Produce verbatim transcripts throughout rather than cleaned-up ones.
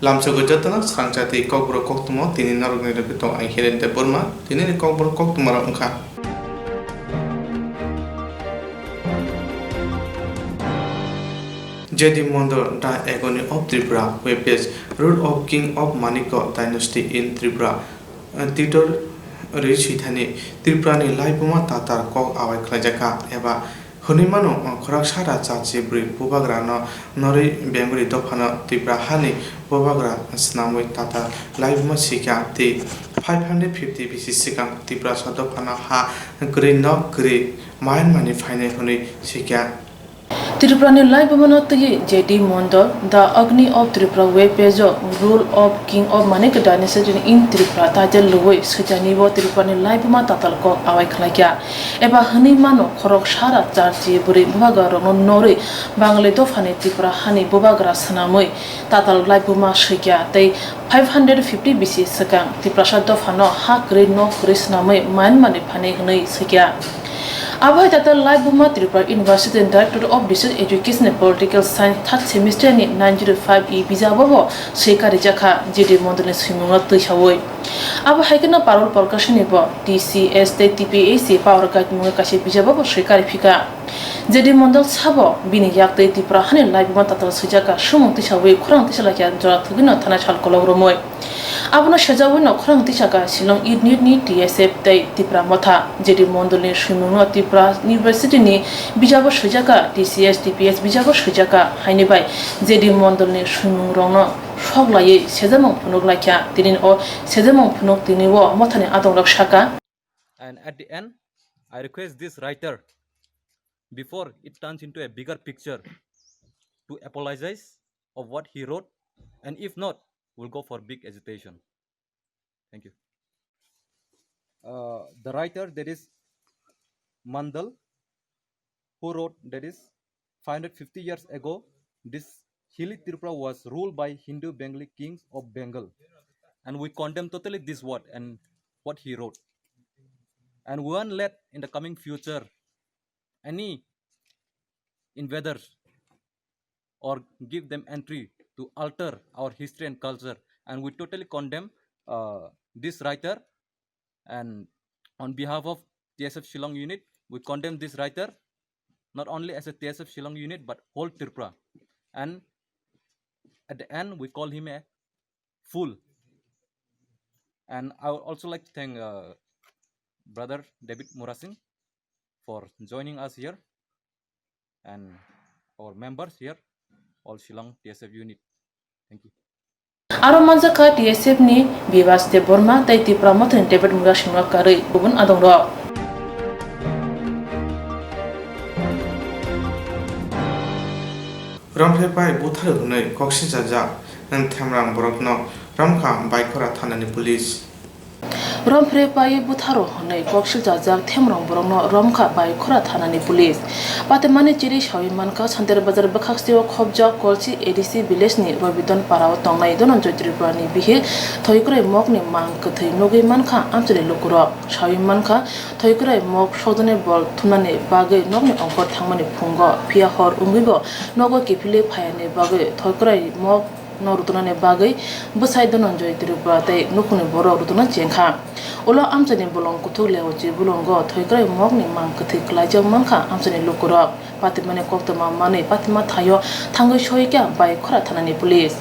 Lamsogo jotono swrangchati kokborok koktwma tini norokni logi tong ang Hiren Debbarma. Tinini kokborok koktwmarok wngkha. J D Mondol, The Agony of Tripura, web page, Rule of King of Manikya Dynasty in Tripura, Twitter rwi swithani Tripurani laibuma tatar kok awai khlaijakha eba hwnwi mano, khoroksa ra chachi bwrwi bubagrano norwi bengori dophano Tripura hani bubagra swnamwi tatar laibuma swikha tei five hundred fifty bisi swkang Tiprasa dophano ha kwrwi nok kwrwi Myanmarni phainai hwnwi swikha. Tripurani laibumano twiwi J D Mondol, The Agony of Tripura web page-o Rule of King of Manikya Dynasty in Tripura title lwwi switanibo Tripurani laibuma tatal kok awai khlaikha. Eba hwnwi mano khoroksa ra chachi bwrwi bubagrarokno norwi Bangali dophani Tripura hani bubagra swnamwi tatal laibuma swikha tei five hundred fifty bisi swkang Tiprasa dophano ha kwrwi nok kwrwi swnamwi Myanmarni phainai hwnwi swikha. Abo hai tatal laibuma Tripura University ni Director of Research Education and Political Science third semester ni nine zero five E bijabo bo swi karijakha J D Mondolni swimungno twisawi. Abo hai kheno Parul Prakashini bo T C S tei T P H C Power Guide mungwi kaisa bijabo bo swi kariphika. J D Mondol sabo bini yaktwi Tripura hani laibuma tatal swijakha swimung twisawi khorang twisalakya jora thwgwino thanai sal kolok romwi. Abono sejagwino khorang tisaka Shillong Unit ni T S F tei Tipra Motha. J D Mondolni swimungno Tripura University ni bijabo swijaka, T C S, T P S bijabo swijaka, haini bai J D Mondolni swimungrokno sok laiwi sejamung phunuk laikha. Tini o sejamung phunuk tini o mothani adongrok saka. And at the end, I request this writer, before it turns into a bigger picture, to apologize of what he wrote, and if not, we'll go for big agitation. Thank you. Uh, the writer, that is Mandal, who wrote, that is five hundred fifty years ago, this hilly Tripura was ruled by Hindu Bengali kings of Bengal. And we condemn totally this word and what he wrote. And we won't let in the coming future any invaders or give them entry to alter our history and culture. And we totally condemn, uh, this writer. And on behalf of T S F Shillong unit, we condemn this writer, not only as a T S F Shillong unit, but whole Tripura. And at the end, we call him a fool. And I would also like to thank, uh, Brother David Murasing for joining us here and our members here, all Shillong T S F unit. Thank you. Aro manjakha T S F ni Bibas Debbarma tei Tipra Mothani David Murasingno karwi kubun adongrok. Romphre pai butharu hwnwi koksijajak themrang borokno romkha Baikhora thanani police. Romphre pai butharu hwnwi koksijajak themrang borokno romkha Baikhora thanani police. Patimani chiri sawi mankha Santir Bazar bwkhaksio khobjak Kolsi A D C village ni Robiton parao tongnai Dhananjoy Tripura ni bihik Thoikwrai Mokni mang kwthwi nugwi mankha amchaini lukurok. Sawi mankha Thoikwrai Mok sokjani bol thumnani bagwi nokni ongkhor thangmani phungo, phiya hor wngwibo nogo kiphilwi phaiyani bagwi Thoikwrai Mok no rwtwnani bagwi bwsai Dhananjoy Tripura tei nukhungni borok rwtwna chengkha. Ulo amchaini bolong kuthuk Leochi bolongo Thoikwrai Mokni mang kwthwi kwlaijak mankha amchaini lukurok. Patimani koktwma manwi patima thaio thangwi soikha Baikhora thanani police.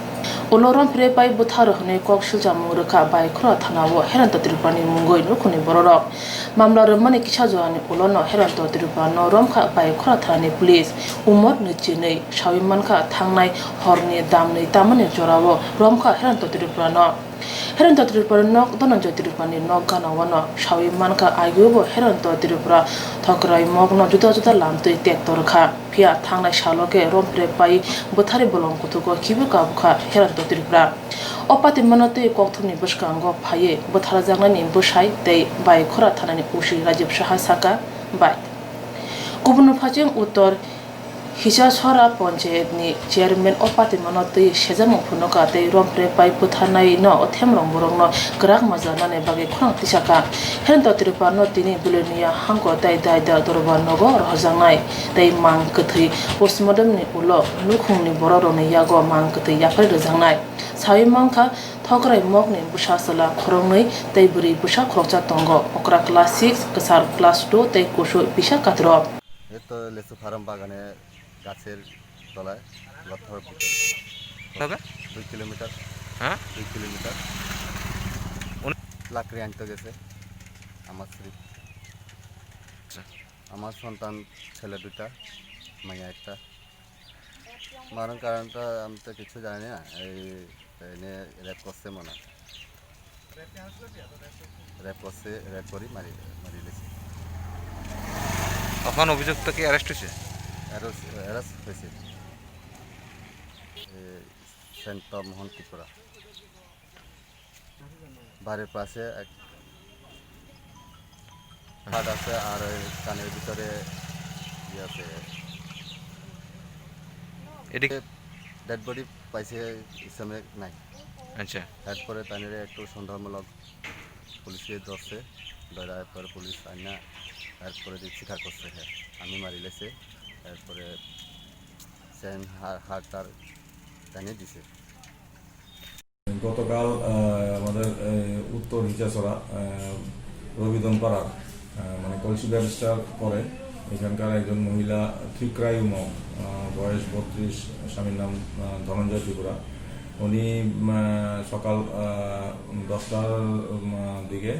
Ulo romphre pai butharu hwnwi kok silchamung rwkha Baikhora thanao Heranto Tripurani mungwi nukhungni bororok. Mamla rwmani kisa jorani ulono Heranto Tripurano romkha Baikhora thanani police. Umor nwi chinwi sawi mankha thangnai horni damni tamani jorao romkha Heranto Tripurano. Heranto Tripurani nok Dhananjoy Tripurani nok ganao sawi mankha, agibo Heranto Tripura Thoikwrai Mokno juda juda lamtwi tekto rwkha. Phiya thangnai salo khe romphre pai bwthari bolong kuthugo khibi kabukha Heranto Tripura. O patimano twi kokthumni bwskango phaiwi bwtharajaknani bwsai tei Baikhora thanani O C Rajiv Saha saka bai. Kubun phaising Uttor Kisa sora ponchayat ni chairman o patimano twi sejamung phunuka tei rompre pai bwtharnai no o themrong borok no kwrak majanani bagwi khorang tisaka. Hento Tripura no tini Belonia hangko tei dai da dorbar nogo rohorjaknai tei mang kwthwi postmortem ni ulo nukhung ni borok rok ni yago mang kwthwi yaphai rwjaknai. Sawi mankha, Thokrai mokni bwsa chwla khoroknwi tei bwrwi bwsa khoroksa tongo, okra class six, kwchar class two tei kusu pisa katrok. এই তো লেচু ফার্ম বাগানে গাছের তলায় গর্তর ভিতরে। কবে? দুই কিলোমিটার। হ্যাঁ? দুই কিলোমিটার। উনি- লাকড়ি আনতে গেছে আমার স্ত্রী। আচ্ছা। আমার সন্তান ছেলে দুইটা, মেয়ে একটা। মারার কারণটা আমি তো কিছু জানি না। এই, এই নিয়ে রেপ করছে মনে হয়। রেপ করছে, রেপ করি মারি, মারি দিয়েছে। তখন অভিযুক্ত কি অ্যারেস্ট হয়েছে? অ্যারেস্ট, অ্যারেস্ট হয়েছে। এই সেন্ট মোহন ত্রিপুরা। বাড়ির পাশে এক খাট আছে, আর ওই কানের ভিতরে ইয়ে আছে। এটা কি ডেড বডি পাইছে, ইসলামে নাই। আচ্ছা। এরপরে তানিরে একটু সন্দেহমূলক পুলিশে ধরছে, ধরার পর পুলিশ আইনা এরপরে যে স্বীকার করছে, হ্যাঁ, আমি মারি লেছে। এরপরে সেন হার হার তার জানিয়ে দিছে। গতকাল, আহ, আমাদের, আহ, উত্তর হিচাছড়া, আহ, রবিদন পাড়ার, আহ, মানে কলসি ব্যারিস্টার পড়ে, এখানকার একজন মহিলা ত্রিক্রায়ু মগ, আহ, বয়স বত্রিশ, স্বামীর নাম, আহ, ধনঞ্জয় ত্রিপুরা। উনি, আহ, সকাল, আহ, দশটার, উম, দিকে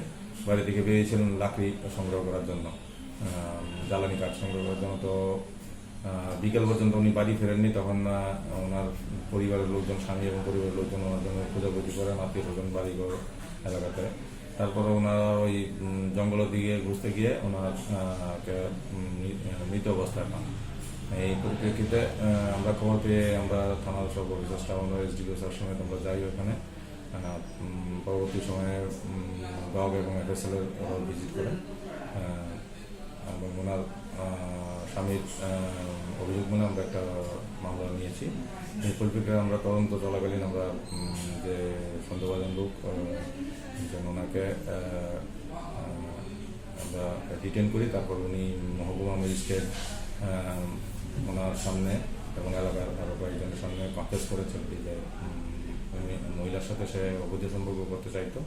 বাড়ি থেকে বেরিয়েছিলেন লাকড়ি সংগ্রহ করার জন্য। আহ, জ্বালানি কাঠ সংগ্রহ করার জন্য। তো, আহ, বিকেল পর্যন্ত উনি বাড়ি ফেরেননি। তখন, আহ, ওনার পরিবারের লোকজন, স্বামী এবং পরিবারের লোকজন ওনার জন্য খোঁজাখুঁজি করেন, আত্মীয় স্বজন, বাড়িঘর এলাকাতে। তারপরে ওনারা ওই, উম, জঙ্গলের দিকে ঘুরতে গিয়ে ওনার, আহ, কে, উম, মি-, আহ, মৃত অবস্থায় পান। এই পরিপ্রেক্ষিতে, আহ, আমরা খবর পেয়ে আমরা থানার সব অফিসার স্টাফ, আমরা এসডিপিও স্যার সমেত আমরা যাই ওখানে। আহ, উম, পরবর্তী সময়ে, উম, ডগ এবং এফএসএল এর ওরাও ভিজিট করে। আহ, এবং ওনার, আহ, স্বামীর, আহ, অভিযোগ মনে আমরা একটা মামলা নিয়েছি। এই পরিপ্রেক্ষিতে আমরা তদন্ত চলাকালীন আমরা, উম, যে সন্দেহভাজন লোক, আহ, যেন ওনাকে, আহ, আহ, আমরা ডিটেইন করি। তারপর উনি মহকুমা ম্যাজিস্ট্রেট, আহ, ওনার সামনে এবং এলাকার আরও কয়েকজনের সামনে কনফেস করেছেন যে, উম, উনি মহিলার সাথে সে অবৈধ সম্পর্ক করতে চাইতো,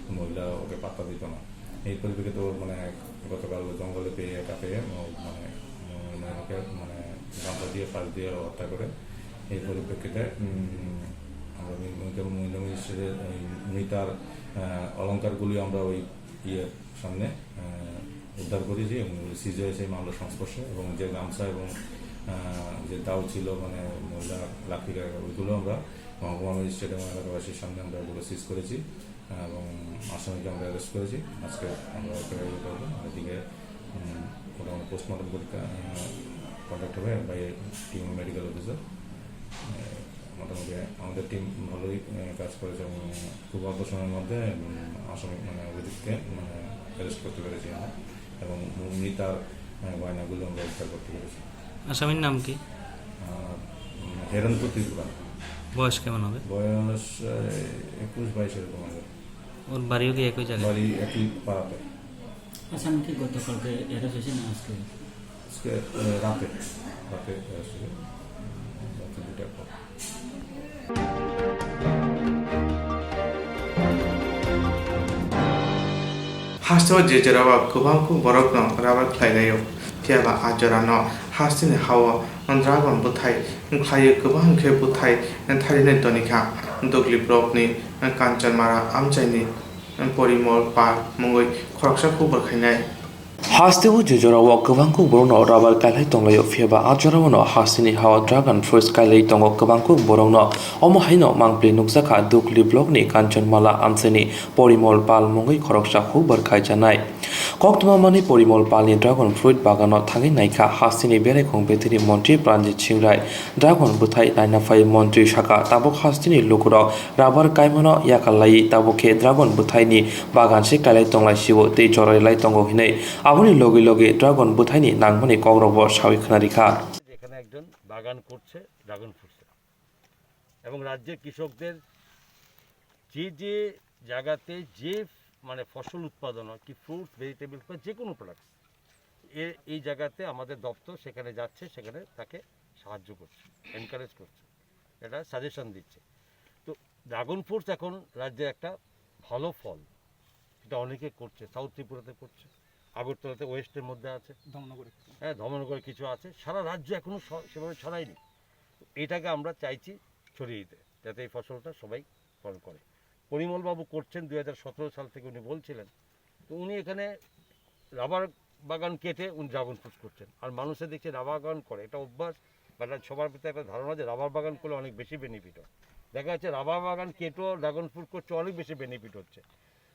মহিলা ওকে পাত্তা দিত না। এই পরিপ্রেক্ষিতে ওর মানে গতকাল জঙ্গলে পেয়ে, একা পেয়ে, ও মানে, উম, মানে ওকে মানে গামছা দিয়ে ফাঁস দিয়ে হত্যা করে। এই পরিপ্রেক্ষিতে, উম, আমরা মি-, মহিলা ম্যাজিস্ট্রেটের এই মৃতার, আহ, অলংকারগুলি আমরা ওই ইয়ের সামনে, আহ, উদ্ধার করেছি এবং সিজ হয়েছে এই মামলার সংস্পর্শে। এবং যে গামছা এবং, আহ, যে দাও ছিল, মানে মহিলা লাকড়ি কাটা, ওইগুলো আমরা মহকুমা ম্যাজিস্ট্রেট এবং এলাকাবাসীর সামনে আমরা ওগুলো সিজ করেছি, আহ, এবং আসামিকে আমরা অ্যারেস্ট করেছি। আজকে আমরা ওকে ইয়ে করবো। আর এদিকে, উম, মোটামুটি পোস্টমর্টম পরীক্ষা, আহ, কন্ডাক্ট হবে বাই টিম মেডিকেল অফিসার। মোটামুটি আমাদের টিম ভালোই, আহ, কাজ করেছে এবং খুব অল্প সময়ের মধ্যে, উম, আসামি, মানে, অভিযুক্তকে, মানে, অ্যারেস্ট করতে পেরেছি আমরা এবং মৃতার, আহ, গয়নাগুলো আমরা উদ্ধার করতে পেরেছি। আসামির নাম কি? আহ, উম, হেরন্ত ত্রিপুরা। বয়স কেমন হবে? বয়স, আহ, একুশ বাইশ এরকম হবে। ওর বাড়িও কি একই জায়গায়? বাড়ি একই পাড়াতে। আসামি কি গতকালকে অ্যারেস্ট হয়েছে না আজকে? আজকে, আহ, রাতে, রাতে অ্যারেস্ট হয়েছে। রাতে দুটার পর। Hasteo je jorao kwbangkuk borokno rubber khlailaio, phiyaba a jorano hasteni hao dragon bwthai khlaiwi kwbang khe bwthai tharinai tonikha. Dugli blockni Kanchanmara amchaini Porimol Pal mungwi khoroksa khubar khainai. Hasteo je jorao kwbangkuk borokno rubber kailai tonglaio, phiyaba a joraono hasteni hao dragon fruits kailai tongo kwbangkuk borokno. Omo haino mangpili nukjakha Dugli blockni Kanchanmala amchaini Porimol Pal mungwi khoroksa hukbar khaijaknai. Koktwma manwi Porimol Palni dragon fruit bagano thangwi naikha hasteni belai khung bethini montri Pranjit Singh Rai. Dragon bwthai naina phai montri sakha, tabuk hasteni lukurok rubber kaimano yakal laiwi, tabuk khe dragon bwthaini bagan se kailai tonglai sio tei jorai lai tongo hinwi. Aboni logi logi dragon bwthaini nangmani kokrokbo sawi khwnarikha. যেখানে একজন বাগান করছে ড্রাগন ফ্রুটসের। এবং রাজ্যের কৃষকদের যে যে জায়গাতে যে, মানে, ফসল উৎপাদন হয়, কি ফ্রুটস, ভেজিটেবলস বা যে কোনো প্রোডাক্টস, এ এই জায়গাতে আমাদের দপ্তর সেখানে যাচ্ছে, সেখানে তাকে সাহায্য করছে, এনকারেজ করছে, এটা সাজেশন দিচ্ছে। তো ড্রাগন ফ্রুটস এখন রাজ্যে একটা ভালো ফল, এটা অনেকে করছে, সাউথ ত্রিপুরাতে করছে, আগরতলাতে ওয়েস্টের মধ্যে আছে, ধর্মনগরে। হ্যাঁ, ধর্মনগরে কিছু আছে। সারা রাজ্যে এখনো স-, সেভাবে ছড়ায়নি। তো এটাকে আমরা চাইছি ছড়িয়ে দিতে, যাতে এই ফসলটা সবাই ফলন করে। পরিমলবাবু করছেন, দুই হাজার সতেরো সাল থেকে উনি বলছিলেন। তো উনি এখানে রাবার বাগান কেটে উনি ড্রাগন ফ্রুট করছেন। আর মানুষে দেখছে রাবার বাগান করে, এটা অভ্যাস, বা এটা সবার ভিতরে একটা ধারণা যে রাবার বাগান করলে অনেক বেশি বেনিফিট হয়। দেখা যাচ্ছে রাবার বাগান কেটেও ড্রাগন ফ্রুট করছে, অনেক বেশি বেনিফিট হচ্ছে।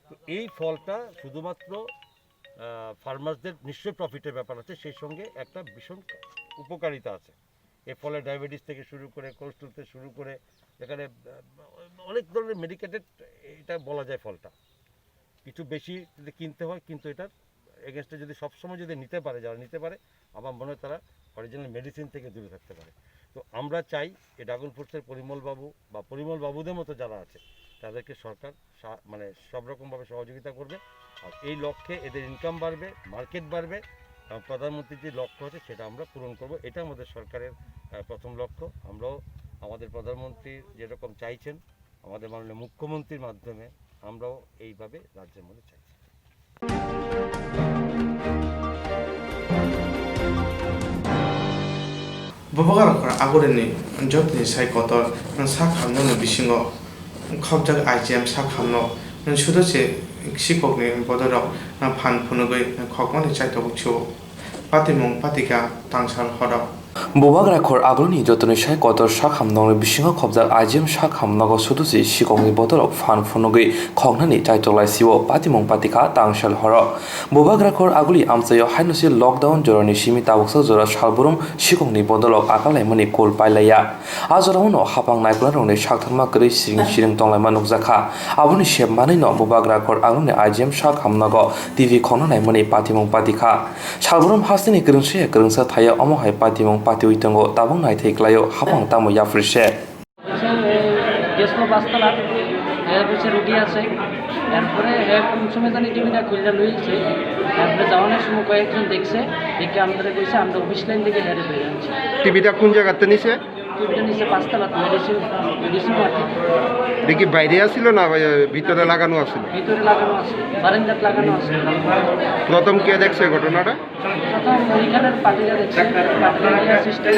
তো এই ফলটা শুধুমাত্র, আহ, ফার্মার্সদের নিশ্চয়ই প্রফিটের ব্যাপার আছে, সেই সঙ্গে একটা ভীষণ উপকারিতা আছে। এর ফলে ডায়াবেটিস থেকে শুরু করে, কোলেস্ট্রল থেকে শুরু করে, এখানে, আহ, অনেক ধরনের মেডিকেটেড, এটা বলা যায় ফলটা। কিছু বেশি যদি কিনতে হয়, কিন্তু এটার এগেনস্টে যদি সবসময় যদি নিতে পারে, যারা নিতে পারে, আমার মনে হয় তারা অরিজিনাল মেডিসিন থেকে দূরে থাকতে পারে। তো আমরা চাই এই ড্রাগন ফ্রুটসের পরিমল বাবু বা পরিমল বাবুদের মতো যারা আছে, তাদেরকে সরকার সা-, মানে, সব রকমভাবে সহযোগিতা করবে। আর এই লক্ষ্যে এদের ইনকাম বাড়বে, মার্কেট বাড়বে, এবং প্রধানমন্ত্রীর যে লক্ষ্য আছে, সেটা আমরা পূরণ করব। এটা আমাদের সরকারের, আহ, প্রথম লক্ষ্য। আমরাও আমাদের প্রধানমন্ত্রী যেরকম চাইছেন, আমাদের মাননীয় মুখ্যমন্ত্রীর মাধ্যমে আমরাও এইভাবে রাজ্যের মধ্যে চাইছি। Bubagra khor agulini jotoni sai kotor sak hamnokni bisingo khopjak I G M sak hamnok sudo se sikokni bodolrok phan phunugwi khokmani chaitokgo. Patimung patika tangsal horo. Bubagra khor agulini jotoni sai kotor sak hamnokni bisingo khopjak I G M sak hamnogo sudo se sikokni bodolrok phan phunugwi khoknani chaitoklaisio patimung patika tangsal horo. Bubagra khor aguli amchaio haino se lockdown jorani simi tabuksa jora salbrum sikokni bodolrok akalaimani kul pailaiya. A jorao no hapang naikolrokni sakthangma kwrwi siring siring tonglaima nukjakha. Aboni sep manwi no Bubagra khor agulini I G M sak hamnogo T V khokna naimani patimung patikha. Salbrum hasteni kwrwngsa ya kwrwngsa thaya omo hai patimung patiwi tongo, tabuk naithai klaio hapang tamo yapri se. Gas তো পাঁচতলা, এর পিছে রুগী আছে। এরপরে এ কোন সময় জানি টিভিটা খুললে লইছে। এরপরে যাওয়ানোর সময় কয়েকজন দেখছে, দেখে আমাদের কইছে, আমরা অফিস লাইন থেকে হেরে বেরিয়ে আনছি। টিভিটা কোন জায়গাতে নিছে? টিভিটা নিচে পাঁচতলা, মেডিসিন, মেডিসিন মার্কেট। দেখি বাইরে আসিল না, এ, ভিতরে লাগানো আসিল? ভিতরে লাগানো আছে, বারান্দাত লাগানো আছে। প্রথম কে দেখছে ঘটনাটা? প্রথম ওইখানের পার্টিরা দেখছে, পার্টিরা সিস্টেম,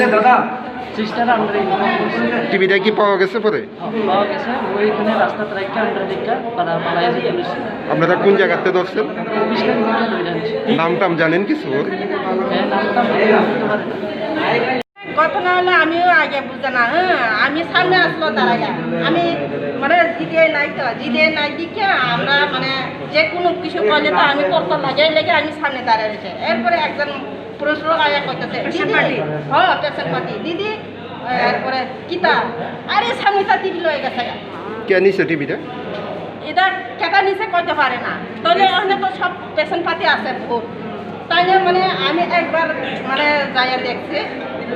সিস্টার আমরা ইনফর্ম করছি। টিভিটা কি পাওয়া গেছে পরে? পাওয়া গেছে, ওইখানে রাস্তাত রাখতে আমরা দেখতে পালা-, পালাই যেতে বলেছি। আপনারা কোন জায়গাতে ধরছেন? অফিস লাইন থেকে ধরে আনছি। নাম টাম জানেন কিছু ওর? হ্যাঁ, নাম টাম বলতে পারে না। ঘটনা হলো আমিও আগে বুঝে না, হ্যাঁ, আমি সামনে আসলো দাঁড়াইয়া, আমি মানে জিদে নাই তো, জিদে নাই দিকে আমরা মানে যে কোনো কিছু করলে তো আমি করতে লাগে, লেগে আমি সামনে দাঁড়ায় রয়েছে। এরপরে একজন পুরুষ লোক আয়া কইতেছে, "দিদি," হ্যাঁ, পেশেন্ট পার্টি, "দিদি," এরপরে কিতা, আরে সামনে তা টিভি লয়ে গেছে গা। কে নিছে টিভিটা? এটা কেটা নিছে কইতে পারে না, তাহলে ওখানে তো সব পেশেন্ট পার্টি আছে বহুত। তাইলে মানে আমি একবার মানে যাইয়া দেখছি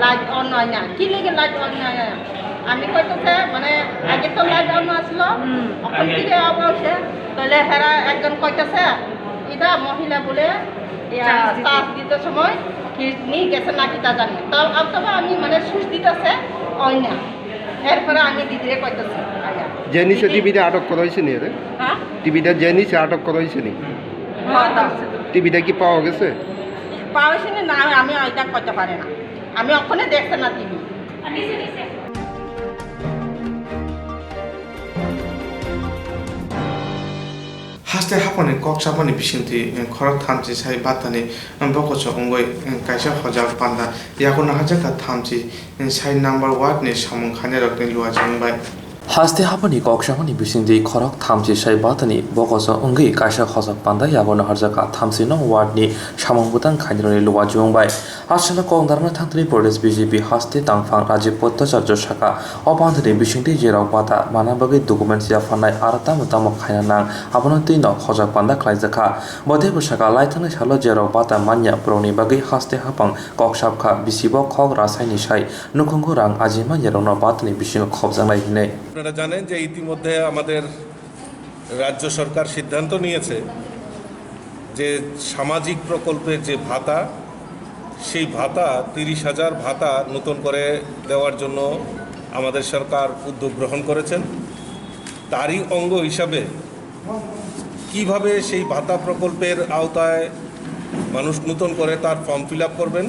লাইট অন হয় না, কি লেগে লাইট অন হয় না? আমি কইতেছে মানে আগে তো লাইট অন আসলো, হুম। এখন থেকে অফ হয়েছে। তাহলে হেরা একজন কইতেছে, এটা মহিলা বলে ইয়া, চার্জ দিতে। চার্জ দিতে সময় কি নিয়ে গেছে নাকি তা জানি। তাও, অথবা আমি মানে সুইচ দিতেছে, হয় না। এরপরে আমি দিদিরে কইতেছি, আয়া। যে নিচে দিদি। টিভিটা আটক করা হয়েছে নি রে? হ্যাঁ? টিভিটা যে নিচে আটক করা হয়েছে নি? হ্যাঁ, তা। টিভিটা কি পাওয়া গেছে? পাওয়া গেছে নি না, আমি ওইটা কইতে পারি না। আমি ওখানে দেখতে না TV. Haste haphangni kok chapmani bisingtwi, eh, khorok thamchi sai bathani, eh, bokocho wngwi, eh, kaisa hojak panda yakung naharjakha thamchi, eh, sai number ward ni samung khainairokni luajakmung bai. Haste haphangni kok samani bisingtwi khorok thamchi sai batani bokoso wngwi kaisa hojak panda yago naharjakha thamchi nong ward ni samung bwtang khainirokni luwa chubung bai. Aswkno kok narwkna thangtini Pradesh B J P haste tangphang Rajiv Bhattacharya sakha, o pandani bisingtwi jerok bata mana bagwi documents yapharnai aro tamo tamo khaina nang abono twi no hojak panda khlaijakha. Bo teibo sakha, lai thangnai salo jerok bata manya borokni bagwi haste haphang kok sapkha, bisibo khok rasaini sai nukhungo rang ajima yerokno batani bisingo khopjaknai hinwi. আপনারা জানেন যে ইতিমধ্যে আমাদের রাজ্য সরকার সিদ্ধান্ত নিয়েছে যে সামাজিক প্রকল্পের যে ভাতা, সেই ভাতা তিরিশ হাজার ভাতা নতুন করে দেওয়ার জন্য আমাদের সরকার উদ্যোগ গ্রহণ করেছেন। তারই অঙ্গ হিসাবে কিভাবে সেই ভাতা প্রকল্পের আওতায় মানুষ নতুন করে তার ফর্ম ফিল আপ করবেন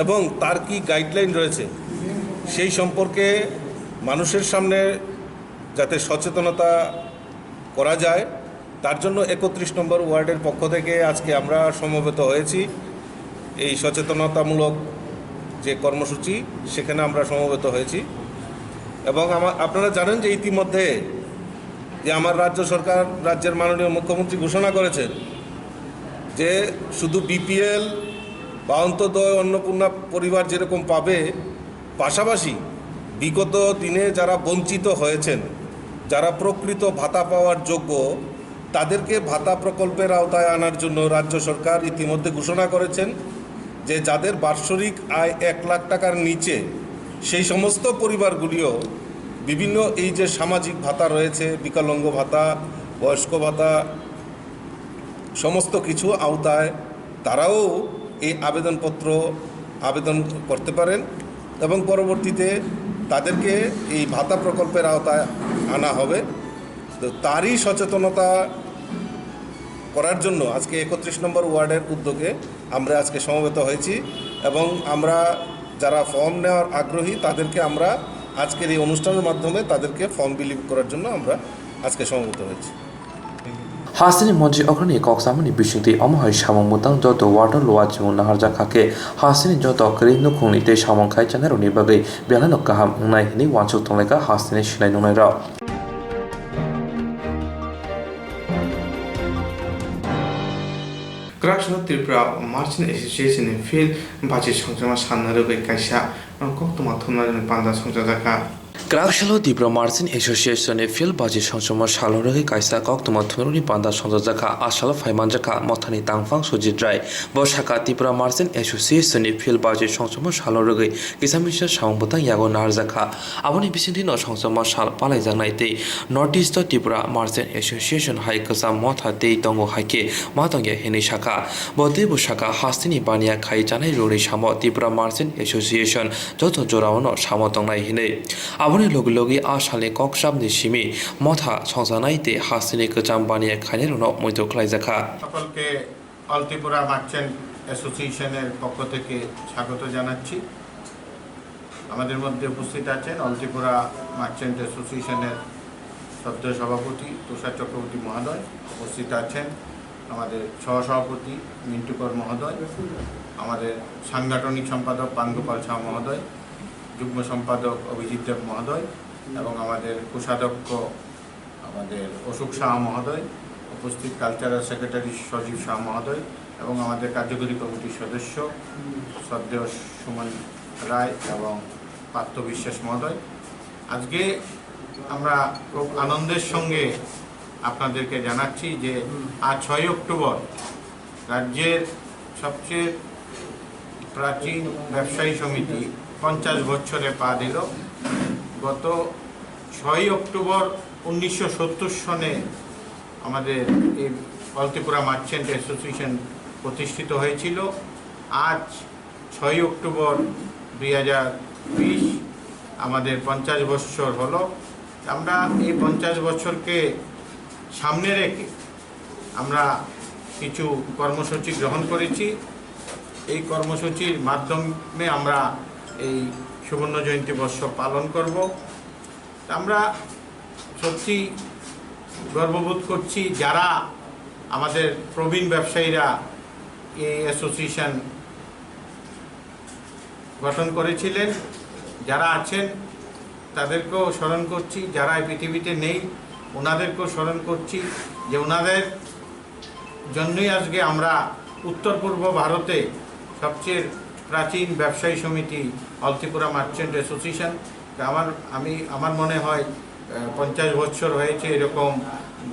এবং তার কি গাইডলাইন রয়েছে, সেই সম্পর্কে মানুষের সামনে যাতে সচেতনতা করা যায়, তার জন্য একত্রিশ নম্বর ওয়ার্ডের পক্ষ থেকে আজকে আমরা সমবেত হয়েছি। এই সচেতনতামূলক যে কর্মসূচি, সেখানে আমরা সমবেত হয়েছি। এবং আমা-, আপনারা জানেন যে ইতিমধ্যে যে আমার রাজ্য সরকার, রাজ্যের মাননীয় মুখ্যমন্ত্রী ঘোষণা করেছেন যে শুধু বিপিএল বা অন্তোদয় অন্নপূর্ণা পরিবার যেরকম পাবে, পাশাপাশি বিগত দিনে যারা বঞ্চিত হয়েছেন, যারা প্রকৃত ভাতা পাওয়ার যোগ্য, তাদেরকে ভাতা প্রকল্পের আওতায় আনার জন্য রাজ্য সরকার ইতিমধ্যে ঘোষণা করেছেন যে যাদের বাৎসরিক আয় এক লাখ টাকার নিচে, সেই সমস্ত পরিবারগুলিও বিভিন্ন এই যে সামাজিক ভাতা রয়েছে, বিকলাঙ্গ ভাতা, বয়স্ক ভাতা, সমস্ত কিছু আওতায় তারাও এই আবেদনপত্র আবেদন করতে পারেন এবং পরবর্তীতে তাদেরকে এই ভাতা প্রকল্পের আওতায় আনা হবে। তো তারই সচেতনতা করার জন্য আজকে একত্রিশ নম্বর ওয়ার্ডের উদ্যোগে আমরা আজকে সমবেত হয়েছি এবং আমরা যারা ফর্ম নেওয়ার আগ্রহী তাদেরকে আমরা আজকের এই অনুষ্ঠানের মাধ্যমে তাদেরকে ফর্ম বিলি করার জন্য আমরা আজকে সমবেত হয়েছি। Hasteni montri okrani kok samani bisingtwi omo hai samung bwtang joto ward o luwa chimung naharjak kha khe, hasteni joto kwrwi nukhungni tei samung khai chanairokni bagwi belai no kaham wngnai hinwi uansuk tonglaikha hasteni sinai nungnairok. Kwrak salo Tripura Merchant Association ni field bachi songchakma salno rwgwi kaisa koktwma thumnarokni panda songchajakha. Kwrak salo Tripura Merchant Association ni field bachi songchakma salno rwgwi kaisa koktwma thumnarokni panda songchajakha. A salo phai manjakha Mothani tangphang Sujit Rai. Bo sakha Tripura Merchant Association ni field bachi songchakma salno rwgwi kisa misa samung bwtang yago naharjakha. Aboni bisingtwino songchakma sal palaijaknai tei North East o Tripura Merchant Association hai kwcham motha tei tongo hai khe ma tongya hinwi sakha. Bo teibo sakha, hasteni baniya khai chanai rokni samo Tripura Merchant Association joto jorao no samo tongnai hinwi. Aboni logi logi a salni kok sabni simi motha songchanai tei hasteni kwcham baniya khainairokno muitu khlaijakha. সকলকে অল ত্রিপুরা মার্চেন্ট অ্যাসোসিয়েশনের পক্ষ থেকে স্বাগত জানাচ্ছি। আমাদের মধ্যে উপস্থিত আছেন অল ত্রিপুরা মার্চেন্ট অ্যাসোসিয়েশনের সদ্য সভাপতি তুষার চক্রবর্তী মহোদয়, উপস্থিত আছেন আমাদের সহসভাপতি মিন্টু কর মহোদয়, আমাদের সাংগঠনিক সম্পাদক পানগোপাল শাহ মহোদয়, যুগ্ম সম্পাদক অভিজিৎ দেব মহোদয় এবং আমাদের কোষাধ্যক্ষ আমাদের অশোক শাহ মহোদয়, উপস্থিত কালচারাল সেক্রেটারি সজীব শাহ মহোদয় এবং আমাদের কার্যকরী কমিটির সদস্য শ্রদ্ধেয় সুমন রায় এবং পার্থ বিশ্বাস মহোদয়। আজকে আমরা খুব আনন্দের সঙ্গে আপনাদেরকে জানাচ্ছি যে আজ ছয়ই অক্টোবর রাজ্যের সবচেয়ে প্রাচীন ব্যবসায়ী সমিতি পঞ্চাশ বছরে পা দিল। গত ছয়ই অক্টোবর উনিশশো সত্তর সনে আমাদের এই অল ত্রিপুরা মার্চেন্ট অ্যাসোসিয়েশন প্রতিষ্ঠিত হয়েছিল। আজ ছয়ই অক্টোবর দুই হাজার বিশ আমাদের পঞ্চাশ বছর হলো। আমরা এই পঞ্চাশ বছরকে সামনে রেখে আমরা কিছু কর্মসূচি গ্রহণ করেছি। এই কর্মসূচির মাধ্যমে আমরা এই সুবর্ণ জয়ন্তী বর্ষ পালন করব। আমরা সত্যি গর্ববোধ করছি, যারা আমাদের প্রবীণ ব্যবসায়ীরা এই অ্যাসোসিয়েশন গঠন করেছিলেন, যারা আছেন, তাদেরকেও স্মরণ করছি, যারা এই পৃথিবীতে নেই ওনাদেরকেও স্মরণ করছি, যে ওনাদের জন্যই আজকে আমরা উত্তর পূর্ব ভারতে সবচেয়ে প্রাচীন ব্যবসায়ী সমিতি অল ত্রিপুরা মার্চেন্ট অ্যাসোসিয়েশন। তা আমার আমি আমার মনে হয় আহ, পঞ্চাশ বছর হয়েছে এরকম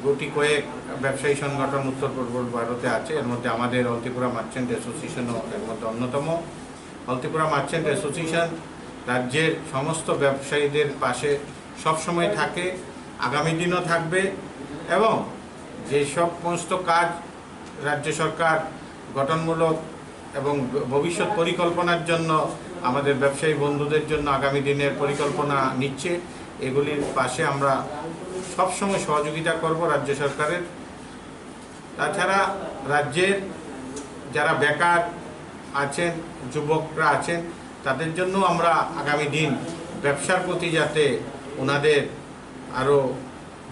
গুটি কয়েক ব্যবসায়ী সংগঠন উত্তর পূর্ব ভারতে আছে। এর মধ্যে আমাদের অল ত্রিপুরা মার্চেন্ট অ্যাসোসিয়েশনও এর মধ্যে অন্যতম। অল ত্রিপুরা মার্চেন্ট অ্যাসোসিয়েশন রাজ্যের সমস্ত ব্যবসায়ীদের পাশে সবসময় থাকে, আগামী দিনও থাকবে এবং যে সমস্ত কাজ রাজ্য সরকার গঠনমূলক এবং ভবিষ্যৎ পরিকল্পনার জন্য, আমাদের ব্যবসায়ী বন্ধুদের জন্য আগামী দিনের পরিকল্পনা নিচ্ছে, এগুলির পাশে আমরা সবসময় সহযোগিতা করব রাজ্য সরকারের। তাছাড়া রাজ্যের যারা বেকার আছেন, যুবকরা আছেন, তাদের জন্য আমরা আগামী দিন ব্যবসার প্রতি যাতে ওনাদের আরও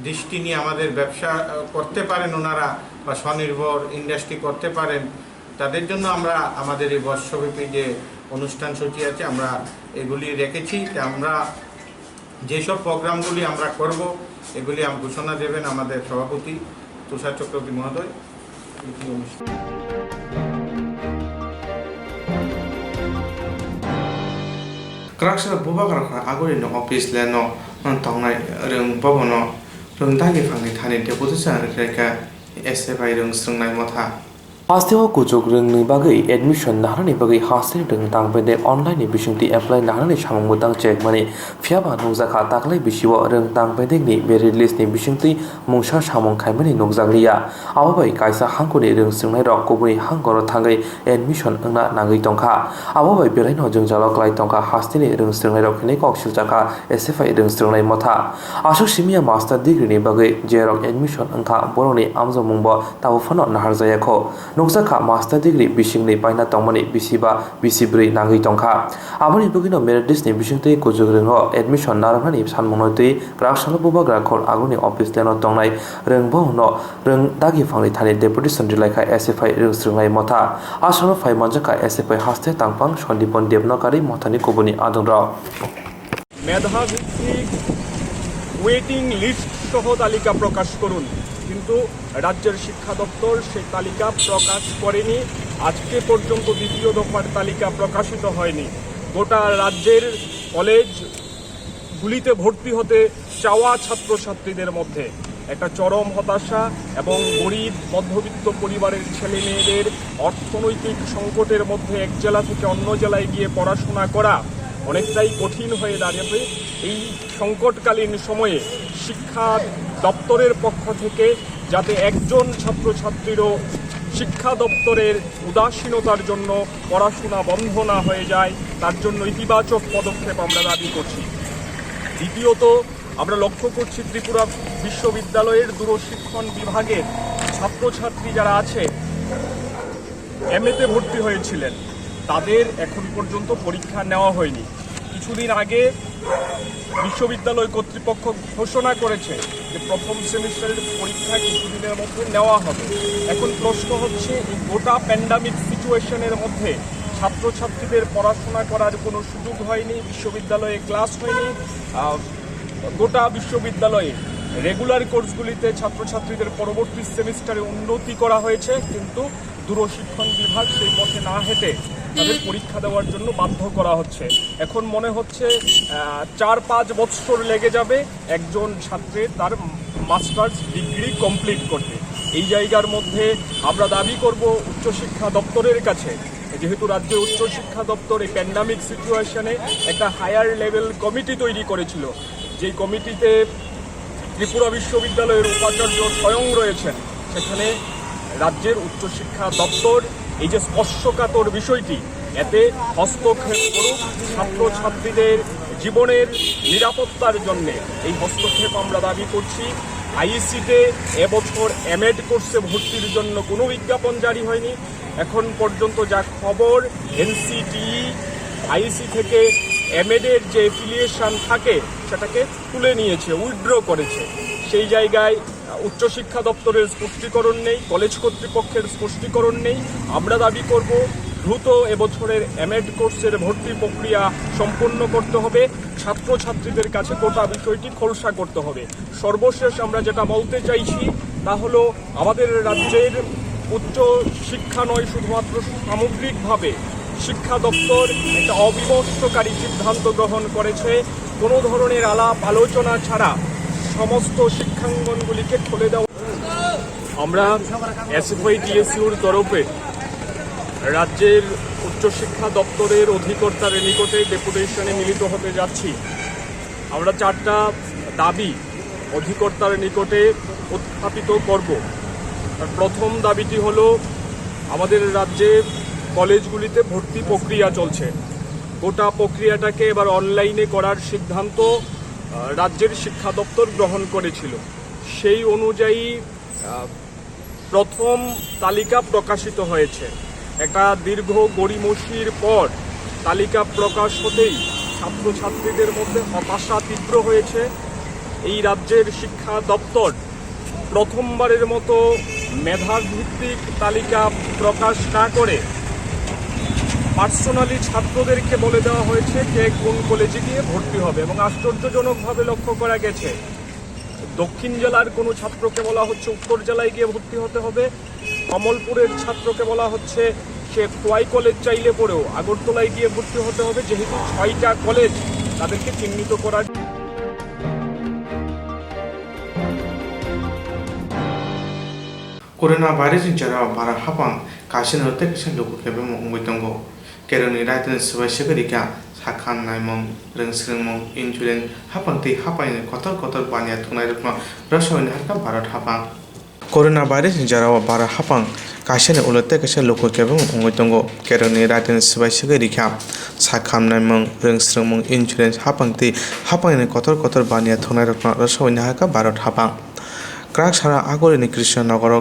দৃষ্টি নিয়ে আমাদের ব্যবসা আহ, করতে পারেন ওনারা, বা স্বনির্ভর ইন্ডাস্ট্রি করতে পারেন, তাদের জন্য আমরা আমাদের এই বর্ষব্যাপী যে অনুষ্ঠান সূচি আছে, আমরা এগুলি রেখেছি। তা আমরা যেসব প্রোগ্রামগুলি আমরা করব, এগুলি আম- ঘোষণা দেবেন আমাদের সভাপতি তুষার চক্রবর্তী মহোদয়। Kwrak salo bubagra khna aguri no office le no tongnai rwng bobono rwng dagi phangni thani deputation rwkha S F I rwng swrwngnai motha. Hasteo kuchuk rwngni bagwi admission naharani bagwi hasteni rwng tang bedek online ni bisingtwi apply naharani samung bwtang chekmani. Phiyaba nukjakha taklai bisio rwng tang bedekni merit list ni bisingtwi mungsa samung khaimani nukjakliya. Abo bai kaisa hangkuni rwng swrwngnairok kubuni hangoro thangwi admission wngna nangwi tongkha. Abo bai belaino jwngjalo klai tongkha hasteni rwng swrwngnairok hinwi kok siljakha S F I rwng swrwngnai motha. Aswk simiya master degree ni bagwi jerok admission wngkha borokni amjokmungbo tabuk phano naharjaya kho. Nukjakha master degree bisingni paina tongmani bisiba bisi bwrwi nangwi tongkha. Aboni bagwino merit list ni bisingtwi kuchuk rwngo admission narwknani sanmungno twi kwrak salo bubagra khor aguni office leno tongnai rwng bono rwng dagi phangni thani deputation rwlaikha S F I rwng swrwngnai motha. A salo phai manjakha S F I haste tangphang Sandipon Debnagari mothani kubuni adongrok. মেধাভিত্তিক waiting list সহ তালিকা প্রকাশ করুন, কিন্তু রাজ্যের শিক্ষা দপ্তর সেই তালিকা প্রকাশ করেনি। আজকে পর্যন্ত দ্বিতীয় দফার তালিকা প্রকাশিত হয়নি। গোটা রাজ্যের কলেজগুলিতে ভর্তি হতে চাওয়া ছাত্রছাত্রীদের মধ্যে একটা চরম হতাশা এবং গরিব মধ্যবিত্ত পরিবারের ছেলে মেয়েদের অর্থনৈতিক সংকটের মধ্যে এক জেলা থেকে অন্য জেলায় গিয়ে পড়াশোনা করা অনেকটাই কঠিন হয়ে দাঁড়াবে। এই সংকটকালীন সময়ে শিক্ষা দপ্তরের পক্ষ থেকে যাতে একজন ছাত্রছাত্রীরও শিক্ষা দপ্তরের উদাসীনতার জন্য পড়াশোনা বন্ধ না হয়ে যায়, তার জন্য ইতিবাচক পদক্ষেপ আমরা দাবি করছি। দ্বিতীয়ত, আমরা লক্ষ্য করছি ত্রিপুরা বিশ্ববিদ্যালয়ের দূরশিক্ষণ বিভাগের ছাত্রছাত্রী যারা আছে, এমএতে ভর্তি হয়েছিলেন, তাদের এখন পর্যন্ত পরীক্ষা নেওয়া হয়নি। কিছুদিন আগে বিশ্ববিদ্যালয় কর্তৃপক্ষ ঘোষণা করেছে যে প্রথম সেমিস্টারের পরীক্ষা কিছুদিনের মধ্যে নেওয়া হবে। এখন প্রশ্ন হচ্ছে, এই গোটা প্যান্ডামিক সিচুয়েশনের মধ্যে ছাত্রছাত্রীদের পড়াশোনা করার কোনো সুযোগ হয়নি, বিশ্ববিদ্যালয়ে ক্লাস হয়নি। আহ, গোটা বিশ্ববিদ্যালয়ে রেগুলার কোর্সগুলিতে ছাত্রছাত্রীদের পরবর্তী সেমিস্টারে উন্নতি করা হয়েছে, কিন্তু দূরশিক্ষণ বিভাগ সেই পথে না হেঁটে তাদের পরীক্ষা দেওয়ার জন্য বাধ্য করা হচ্ছে। এখন মনে হচ্ছে, আহ, চার পাঁচ বছর লেগে যাবে একজন ছাত্রের তার মাস্টার্স ডিগ্রি কমপ্লিট করতে। এই জায়গার মধ্যে আমরা দাবি করব উচ্চশিক্ষা দপ্তরের কাছে, যেহেতু রাজ্যের উচ্চশিক্ষা দপ্তর এই প্যান্ডামিক সিচুয়েশনে একটা হায়ার লেভেল কমিটি তৈরি করেছিল, যেই কমিটিতে ত্রিপুরা বিশ্ববিদ্যালয়ের উপাচার্য স্বয়ং রয়েছেন, সেখানে রাজ্যের উচ্চশিক্ষা দপ্তর এই যে স্পর্শকাতর বিষয়টি, এতে হস্তক্ষেপ করুক, ছাত্রছাত্রীদের জীবনের নিরাপত্তার জন্য এই হস্তক্ষেপ আমরা দাবি করছি। আইইসিতে এবছর এমএড কোর্সে ভর্তির জন্য কোনো বিজ্ঞাপন জারি হয়নি। এখন পর্যন্ত যা খবর, এনসিটিই আইইসি থেকে এমএডের যে এফিলিয়েশন থাকে, সেটাকে তুলে নিয়েছে, উইথড্র করেছে। সেই জায়গায় উচ্চশিক্ষা দপ্তরের স্পষ্টীকরণ নেই, কলেজ কর্তৃপক্ষের স্পষ্টীকরণ নেই। আমরা দাবি করব দ্রুত এবছরের এমএড কোর্সের ভর্তি প্রক্রিয়া সম্পন্ন করতে হবে, ছাত্রছাত্রীদের কাছে গোটা বিষয়টি খোলসা করতে হবে। সর্বশেষ আমরা যেটা বলতে চাইছি তা হলো, আমাদের রাজ্যের উচ্চ শিক্ষা নয়, শুধুমাত্র সামগ্রিকভাবে শিক্ষা দপ্তর একটা অবিমর্ষকারী সিদ্ধান্ত গ্রহণ করেছে। কোনো ধরনের আলাপ আলোচনা ছাড়া সমস্ত শিক্ষাঙ্গনগুলিকে খুলে দেওয়া। আমরা এসএফআই টিএসইউর তরফে রাজ্যের উচ্চশিক্ষা দপ্তরের অধিকর্তার নিকটে ডেপুটেশনে মিলিত হতে যাচ্ছি। আমরা চারটা দাবি অধিকর্তার নিকটে উত্থাপিত করব। আর প্রথম দাবিটি হলো, আমাদের রাজ্যে কলেজগুলিতে ভর্তি প্রক্রিয়া চলছে। গোটা প্রক্রিয়াটাকে এবার অনলাইনে করার সিদ্ধান্ত, আহ, রাজ্যের শিক্ষা দপ্তর গ্রহণ করেছিল। সেই অনুযায়ী, আহ, প্রথম তালিকা প্রকাশিত হয়েছে। একটা দীর্ঘ গড়িমসির পর তালিকা প্রকাশ হতেই ছাত্রছাত্রীদের মধ্যে হতাশা তীব্র হয়েছে। এই রাজ্যের শিক্ষা দপ্তর প্রথমবারের মতো মেধাভিত্তিক তালিকা প্রকাশ না করে পার্সোনালি ছাত্রদেরকে বলে দেওয়া হয়েছে কে কোন কলেজে গিয়ে ভর্তি হবে, এবং আশ্চর্যজনকভাবে লক্ষ্য করা গেছে, দক্ষিণ জেলার কোনো ছাত্রকে বলা হচ্ছে উত্তর জেলায় গিয়ে ভর্তি হতে হবে, কমলপুরের ছাত্রকে বলা হচ্ছে সে খোয়াই কলেজ চাইলে পরেও আগরতলায় গিয়ে ভর্তি হতে হবে, যেহেতু ছয়টা কলেজ তাদেরকে চিহ্নিত করার। Corona virus ni jora o bara hapang kaisa ni oro tei kaisa luku kebengma wngwi tongo. Kerongni raitani swbai swgwi rikha, sakham naimung, rwng swrwngmung, insurance, hapang tei hapangni kotor kotor baniya thwngnairokno rwsawini hakha Bharat hapang. Corona virus ni jora o bara hapang kaisa ni ulo tei kaisa luku kebengma wngwi tongo. Kerongni raitani swbai swgwi rikha, sakham naimung, rwng swrwngmung, insurance, hapang tei hapangni kotor kotor baniya thwngnairokno rwsawini hakha Bharat hapang. Kwrak sara Agorini Krishnanagar o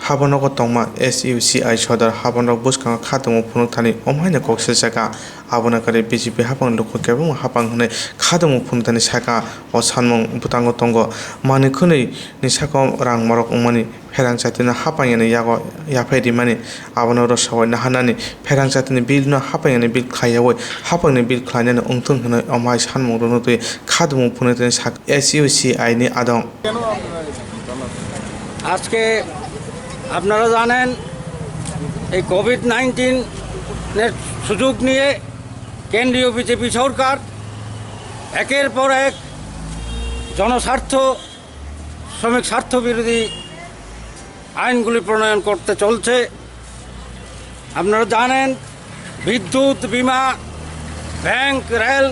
habornogo tongma S U C I sodor habornok bwskango khatungma phunukthani omo haino kok siljak kha. Abono kwrwi B J P hapang luku kebengma hapang hwnwi khatungma phunukthani saka o sanmung bwtango tongo. Manwi khwnwi ni saka rang morok wngmani pherang chatino hapang yani yago yaphai rimani, abono rwsawai naharnani pherang chatini bill no hapang yani bill khlaiyaui hapangni bill khlainani wngthung hwnwi omo hai sanmung rwno twi khatungma phunukthani saka S U C I ni adong. আজকে আপনারা জানেন, এই কোভিড নাইন্টিনের সুযোগ নিয়ে কেন্দ্রীয় বিজেপি সরকার একের পর এক জনস্বার্থ, শ্রমিক স্বার্থ বিরোধী আইনগুলি প্রণয়ন করতে চলছে। আপনারা জানেন, বিদ্যুৎ, বিমা, ব্যাংক, রেল,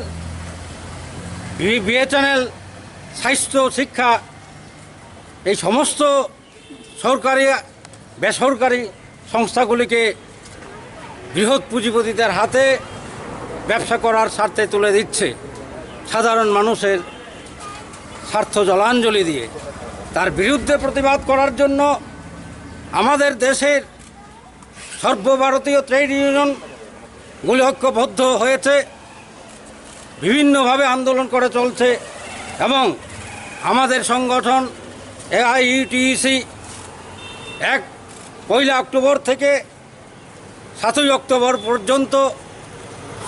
বি-, বিএসএনএল, স্বাস্থ্য, শিক্ষা, এই সমস্ত সরকারি, বেসরকারি সংস্থাগুলিকে বৃহৎ পুঁজিপতিদের হাতে ব্যবসা করার স্বার্থে তুলে দিচ্ছে। সাধারণ মানুষের স্বার্থ জলাঞ্জলি দিয়ে তার বিরুদ্ধে প্রতিবাদ করার জন্য আমাদের দেশের সর্বভারতীয় ট্রেড ইউনিয়নগুলি ঐক্যবদ্ধ হয়েছে, বিভিন্নভাবে আন্দোলন করে চলছে এবং আমাদের সংগঠন এআইইউটিইউসি এক পয়লা অক্টোবর থেকে সাতই অক্টোবর পর্যন্ত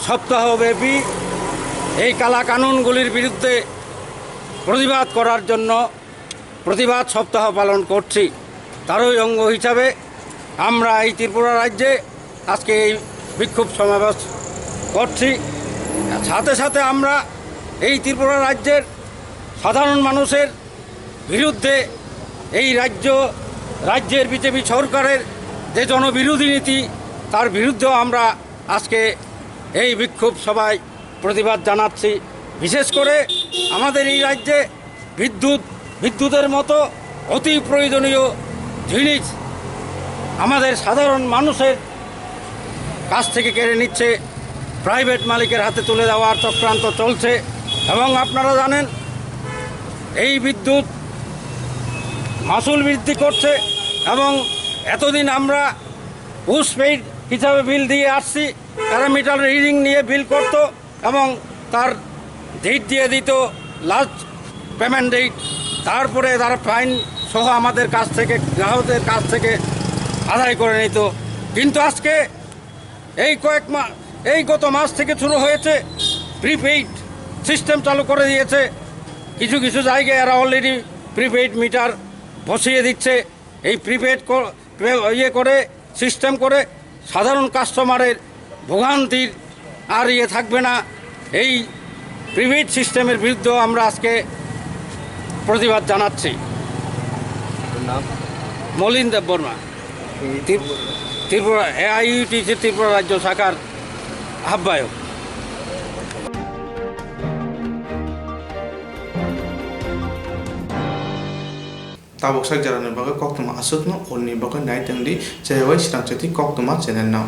সপ্তাহব্যাপী এই কালা কানুনগুলির বিরুদ্ধে প্রতিবাদ করার জন্য প্রতিবাদ সপ্তাহ পালন করছি। তারই অঙ্গ হিসাবে আমরা এই ত্রিপুরা রাজ্যে আজকে এই বিক্ষোভ সমাবেশ করছি। সাথে সাথে আমরা এই ত্রিপুরা রাজ্যের সাধারণ মানুষের বিরুদ্ধে এই রাজ্য, রাজ্যের বিজেপি সরকারের যে জনবিরোধী নীতি, তার বিরুদ্ধেও আমরা আজকে এই বিক্ষোভ সভায় প্রতিবাদ জানাচ্ছি। বিশেষ করে আমাদের এই রাজ্যে বিদ্যুৎ, বিদ্যুতের মতো অতি প্রয়োজনীয় জিনিস আমাদের সাধারণ মানুষের কাছ থেকে কেড়ে নিচ্ছে, প্রাইভেট মালিকের হাতে তুলে দেওয়ার চক্রান্ত চলছে। এবং আপনারা জানেন, এই বিদ্যুৎ মাসুল বৃদ্ধি করছে এবং এতদিন আমরা পোস্টপেইড হিসাবে বিল দিয়ে আসছি, তারা মিটার রিডিং নিয়ে বিল করতো এবং তার ডেট দিয়ে দিত, লাস্ট পেমেন্ট ডেট, তারপরে তারা ফাইন সহ আমাদের কাছ থেকে, গ্রাহকদের কাছ থেকে আদায় করে নিত। কিন্তু আজকে এই কয়েক মাস, এই গত মাস থেকে শুরু হয়েছে, প্রিপেইড সিস্টেম চালু করে দিয়েছে। কিছু কিছু জায়গায় এরা অলরেডি প্রিপেইড মিটার বসিয়ে দিচ্ছে। এই প্রিপেইড ইয়ে করে, সিস্টেম করে সাধারণ কাস্টমারের ভোগান্তির আর ইয়ে থাকবে না। এই প্রিপেইড সিস্টেমের বিরুদ্ধে আমরা আজকে প্রতিবাদ জানাচ্ছি। আপনার নাম? মলিন দেববর্মা, এই ত্রিপ-, ত্রিপুরা এআইইউটিসি ত্রিপুরা রাজ্য শাখার আহ্বায়ক। Tabuk sak jora ni bagwi koktwma aswkno, uni bagwi nai tongdi Chayawai Srangchati Koktwma channel no.